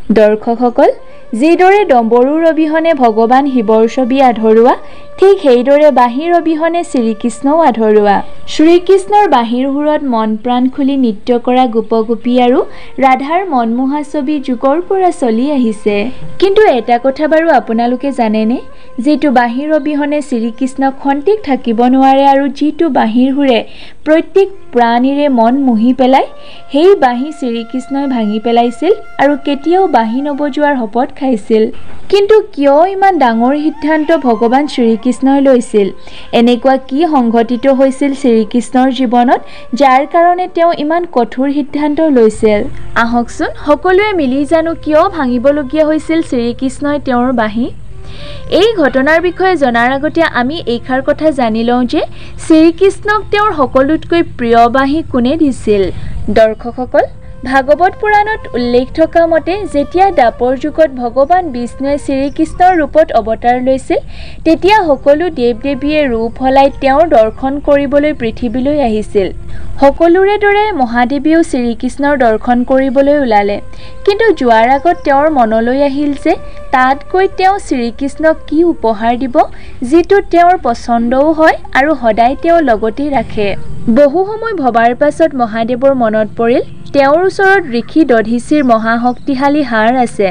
দৰ্শকসকল, যিদৰে ডম্বৰুৰ অবিহনে ভগৱান শিৱৰ ছবি আধৰুৱা, ঠিক সেইদৰে বাঁহীৰ অবিহনে শ্ৰীকৃষ্ণও আধৰুৱা। শ্ৰীকৃষ্ণৰ বাঁহীৰ সুৰত মন প্ৰাণ খুলি নৃত্য কৰা গোপ-গোপী আৰু ৰাধাৰ মনমোহা ছবি যুগৰ পৰা চলি আহিছে। কিন্তু এটা কথা বাৰু আপোনালোকে জানেনে, যিটো বাঁহীৰ অবিহনে শ্ৰীকৃষ্ণ খন্তেক থাকিব নোৱাৰে আৰু যিটো বাঁহীৰ সুৰে প্ৰত্যেক প্ৰাণীৰে মন মুহি পেলায়, সেই বাঁহী শ্ৰীকৃষ্ণই ভাঙি পেলাইছিল আৰু কেতিয়াও বাঁহী নবজোৱাৰ শপত খাইছিল। কিন্তু কিয় ইমান ডাঙৰ সিদ্ধান্ত ভগৱান শ্ৰীকৃষ্ণই লৈছিল? এনেকুৱা কি সংঘটিত হৈছিল শ্ৰীকৃষ্ণৰ জীৱনত, যাৰ কাৰণে তেওঁ ইমান কঠোৰ সিদ্ধান্ত লৈছিল? আহকচোন সকলোৱে মিলি জানো কিয় ভাঙিবলগীয়া হৈছিল শ্ৰীকৃষ্ণই তেওঁৰ বাঁহী। এই ঘটনাৰ বিষয়ে জনাৰ আগতে আমি এইষাৰ কথা জানি লওঁ যে শ্ৰীকৃষ্ণক তেওঁৰ সকলোতকৈ প্ৰিয় বাঁহী কোনে দিছিল। দৰ্শকসকল, ভাগৱত পুৰাণত উল্লেখ থকা মতে যেতিয়া দ্বাপৰ যুগত ভগৱান বিষ্ণুৱে শ্ৰীকৃষ্ণৰ ৰূপত অৱতাৰ লৈছিল, তেতিয়া সকলো দেৱ দেৱীয়ে ৰূপ সলাই তেওঁৰ দৰ্শন কৰিবলৈ পৃথিৱীলৈ আহিছিল। সকলোৰে দৰে মহাদেৱীয়েও শ্ৰীকৃষ্ণৰ দৰ্শন কৰিবলৈ ওলালে। কিন্তু যোৱাৰ আগত তেওঁৰ মনলৈ আহিল যে তাত গৈ তেওঁ শ্ৰীকৃষ্ণক কি উপহাৰ দিব, যিটো তেওঁৰ পচন্দও হয় আৰু সদায় তেওঁ লগতেই ৰাখে। বহু সময় ভবাৰ পাছত মহাদেৱৰ মনত পৰিল তেওঁৰ ওচৰত ঋষি দধিচীৰ মহাশক্তিশালী হাড় আছে।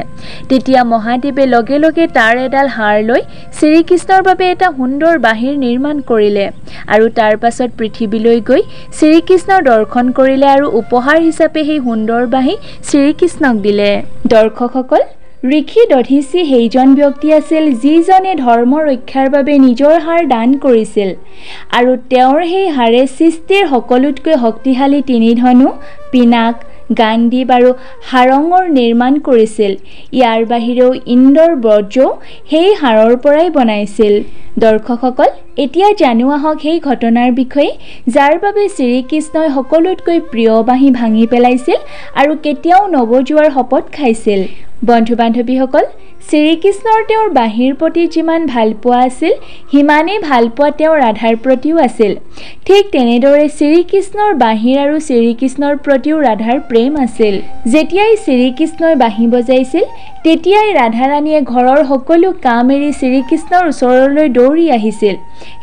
তেতিয়া মহাদেৱে লগে লগে তাৰ এডাল হাড় লৈ শ্ৰীকৃষ্ণৰ বাবে এটা সুন্দৰ বাঁহীৰ নিৰ্মাণ কৰিলে আৰু তাৰ পাছত পৃথিৱীলৈ গৈ শ্ৰীকৃষ্ণৰ দৰ্শন কৰিলে আৰু উপহাৰ হিচাপে সেই সুন্দৰ বাঁহী শ্ৰীকৃষ্ণক দিলে। দৰ্শকসকল, ঋষি দধিচী সেইজন ব্যক্তি আছিল যিজনে ধৰ্ম ৰক্ষাৰ বাবে নিজৰ হাড় দান কৰিছিল আৰু তেওঁৰ সেই হাড়ে সৃষ্টিৰ সকলোতকৈ শক্তিশালী তিনি ধনু পিনাক, গাণ্ডীৱ আৰু সাৰঙৰ নিৰ্মাণ কৰিছিল। ইয়াৰ বাহিৰেও ইন্দ্ৰৰ ব্ৰজও সেই হাড়ৰ পৰাই বনাইছিল। দৰ্শকসকল, এতিয়া জানো আহক সেই ঘটনাৰ বিষয়ে যাৰ বাবে শ্ৰীকৃষ্ণই সকলোতকৈ প্ৰিয় বাঁহী ভাঙি পেলাইছিল আৰু কেতিয়াও নবজোৱাৰ শপত খাইছিল। বন্ধু বান্ধৱীসকল, শ্ৰীকৃষ্ণৰ তেওঁৰ বাঁহীৰ প্ৰতি যিমান ভালপোৱা আছিল, সিমানেই ভালপোৱা তেওঁ ৰাধাৰ প্ৰতিও আছিল। ঠিক তেনেদৰে শ্ৰীকৃষ্ণৰ বাঁহীৰ আৰু শ্ৰীকৃষ্ণৰ প্ৰতিও ৰাধাৰ প্ৰেম আছিল। যেতিয়াই শ্ৰীকৃষ্ণই বাঁহী বজাইছিল, তেতিয়াই ৰাধাৰাণীয়ে ঘৰৰ সকলো কাম এৰি শ্ৰীকৃষ্ণৰ ওচৰলৈ দৌৰি আহিছিল।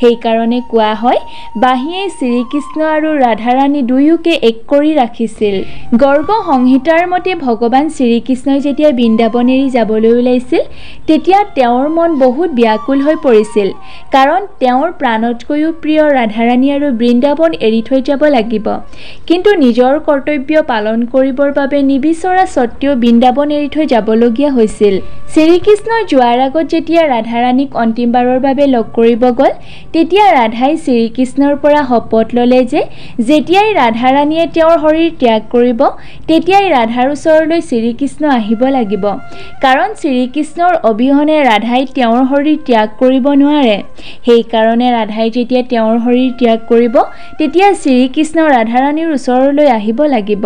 সেইকাৰণে কোৱা হয়, বাঁহীয়ে শ্ৰীকৃষ্ণ আৰু ৰাধাৰাণী দুয়োকে এক কৰি ৰাখিছিল। গৰ্গ সংহিতাৰ মতে ভগৱান শ্ৰীকৃষ্ণই যেতিয়া বৃন্দাবন এৰি যাবলৈ ওলাইছিল, তেতিয়া তেওঁৰ মন বহুত ব্যাকুল হৈ পৰিছিল, কাৰণ তেওঁৰ প্ৰাণতকৈও প্ৰিয় ৰাধাৰাণী আৰু বৃন্দাবন এৰি থৈ যাব লাগিব। কিন্তু নিজৰ কৰ্তব্য পালন কৰিবৰ বাবে নিবিচৰা স্বত্বেও বৃন্দাবন এৰি থৈ যাবলগীয়া হৈছিল। শ্ৰীকৃষ্ণই যোৱাৰ আগত যেতিয়া ৰাধাৰাণীক অন্তিমবাৰৰ বাবে লগ কৰিব গ'ল, তেতিয়া ৰাধাই শ্ৰীকৃষ্ণৰ পৰা শপত ল'লে যে যেতিয়াই ৰাধাৰাণীয়ে তেওঁৰ শৰীৰ ত্যাগ কৰিব, তেতিয়াই ৰাধাৰ ওচৰলৈ শ্ৰীকৃষ্ণ আহিব লাগিব, কাৰণ শ্ৰীকৃষ্ণৰ অবিহনে ৰাধাই তেওঁৰ শৰীৰ ত্যাগ কৰিব নোৱাৰে। সেইকাৰণে ৰাধাই যেতিয়া তেওঁৰ শৰীৰ ত্যাগ কৰিব, তেতিয়া শ্ৰীকৃষ্ণ ৰাধাৰাণীৰ ওচৰলৈ আহিব লাগিব।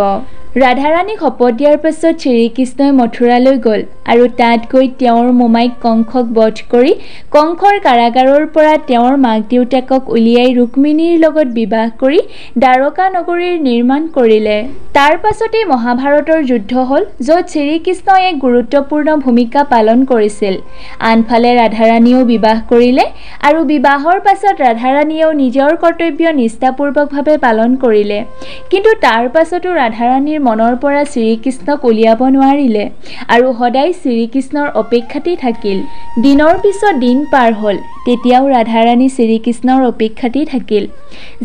ৰাধাৰাণীক শপত দিয়াৰ পাছত শ্ৰীকৃষ্ণই মথুৰালৈ গ'ল আৰু তাত গৈ তেওঁৰ মোমাইক কংসক বধ কৰি কংসৰ কাৰাগাৰৰ পৰা তেওঁৰ মাক দেউতাকক উলিয়াই ৰুক্মিণীৰ লগত বিবাহ কৰি দ্বাৰকা নগৰীৰ নিৰ্মাণ কৰিলে। তাৰ পাছতেই মহাভাৰতৰ যুদ্ধ হ'ল, য'ত শ্ৰীকৃষ্ণই এক গুৰুত্বপূৰ্ণ ভূমিকা পালন কৰিছিল। আনফালে ৰাধাৰাণীয়েও বিবাহ কৰিলে আৰু বিবাহৰ পাছত ৰাধাৰাণীয়েও নিজৰ কৰ্তব্য নিষ্ঠাপূৰ্বকভাৱে পালন কৰিলে। কিন্তু তাৰ পাছতো ৰাধাৰাণীৰ মনৰ পৰা শ্ৰীকৃষ্ণক উলিয়াব নোৱাৰিলে আৰু সদায় শ্ৰীকৃষ্ণৰ অপেক্ষাতেই থাকিল। দিনৰ পিছত দিন পাৰ হ'ল, তেতিয়াও ৰাধাৰাণী শ্ৰীকৃষ্ণৰ অপেক্ষাতেই থাকিল।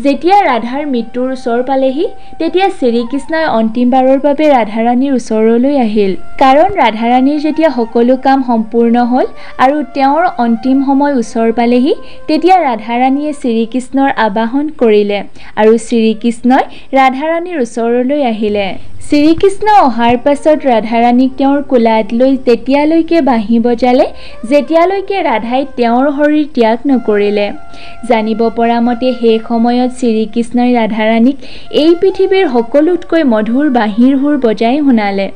যেতিয়া ৰাধাৰ মৃত্যুৰ ওচৰ পালেহি, তেতিয়া শ্ৰীকৃষ্ণই অন্তিমবাৰৰ বাবে ৰাধাৰাণীৰ ওচৰলৈ আহিল, কাৰণ ৰাধাৰাণীৰ যেতিয়া সকলো কাম সম্পূৰ্ণ হ'ল আৰু তেওঁৰ অন্তিম সময় ওচৰ পালেহি, তেতিয়া ৰাধাৰাণীয়ে শ্ৰীকৃষ্ণৰ আবাহন কৰিলে আৰু শ্ৰীকৃষ্ণই ৰাধাৰাণীৰ ওচৰলৈ আহিলে। শ্ৰীকৃষ্ণ অহাৰ পাছত ৰাধাৰাণীক তেওঁৰ কোলাত লৈ তেতিয়ালৈকে বাঁহী বজালে যেতিয়ালৈকে ৰাধাই তেওঁৰ শৰীৰ ত্যাগ নকৰিলে। জানিব পৰা মতে সেই সময়ত শ্ৰীকৃষ্ণই ৰাধাৰাণীক এই পৃথিৱীৰ সকলোতকৈ মধুৰ বাঁহীৰ সুৰ বজাই শুনালে।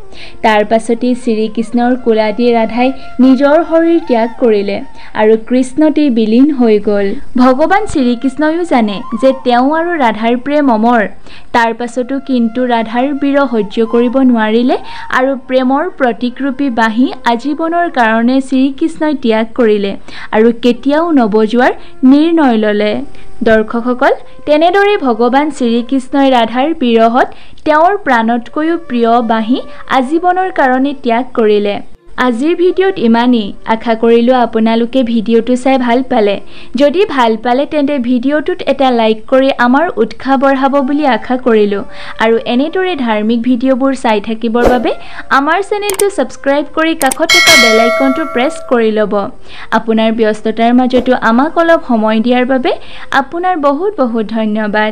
তাৰ পাছতেই শ্ৰীকৃষ্ণৰ কোলাদি ৰাধাই নিজৰ শৰীৰ ত্যাগ কৰিলে আৰু কৃষ্ণতেই বিলীন হৈ গ'ল। ভগৱান শ্ৰীকৃষ্ণয়ো জানে যে তেওঁ আৰু ৰাধাৰ প্ৰেম অমৰ। তাৰ পাছতো কিন্তু ৰাধাৰ বিৰহ বিৰহ সহ্য কৰিব নোৱাৰিলে আৰু প্ৰেমৰ প্ৰতীকৰূপী বাঁহী আজীৱনৰ কাৰণে শ্ৰীকৃষ্ণই ত্যাগ কৰিলে আৰু কেতিয়াও নবজোৱাৰ নিৰ্ণয় ল'লে। দৰ্শকসকল, তেনেদৰে ভগৱান শ্ৰীকৃষ্ণই ৰাধাৰ বিৰহত তেওঁৰ প্ৰাণতকৈও প্ৰিয় বাঁহী আজীৱনৰ কাৰণে ত্যাগ কৰিলে। আজিৰ ভিডিঅ'ত ইমানেই। আশা কৰিলোঁ আপোনালোকে ভিডিঅ'টো চাই ভাল পালে। যদি ভাল পালে তেন্তে ভিডিঅ'টোত এটা লাইক কৰি আমাৰ উৎসাহ বঢ়াব বুলি আশা কৰিলোঁ। আৰু এনেদৰে ধাৰ্মিক ভিডিঅ'বোৰ চাই থাকিবৰ বাবে আমাৰ চেনেলটো ছাবস্ক্ৰাইব কৰি কাষত থকা বেল আইকনটো প্ৰেছ কৰি ল'ব। আপোনাৰ ব্যস্ততাৰ মাজতো আমাক অলপ সময় দিয়াৰ বাবে আপোনাৰ বহুত বহুত ধন্যবাদ।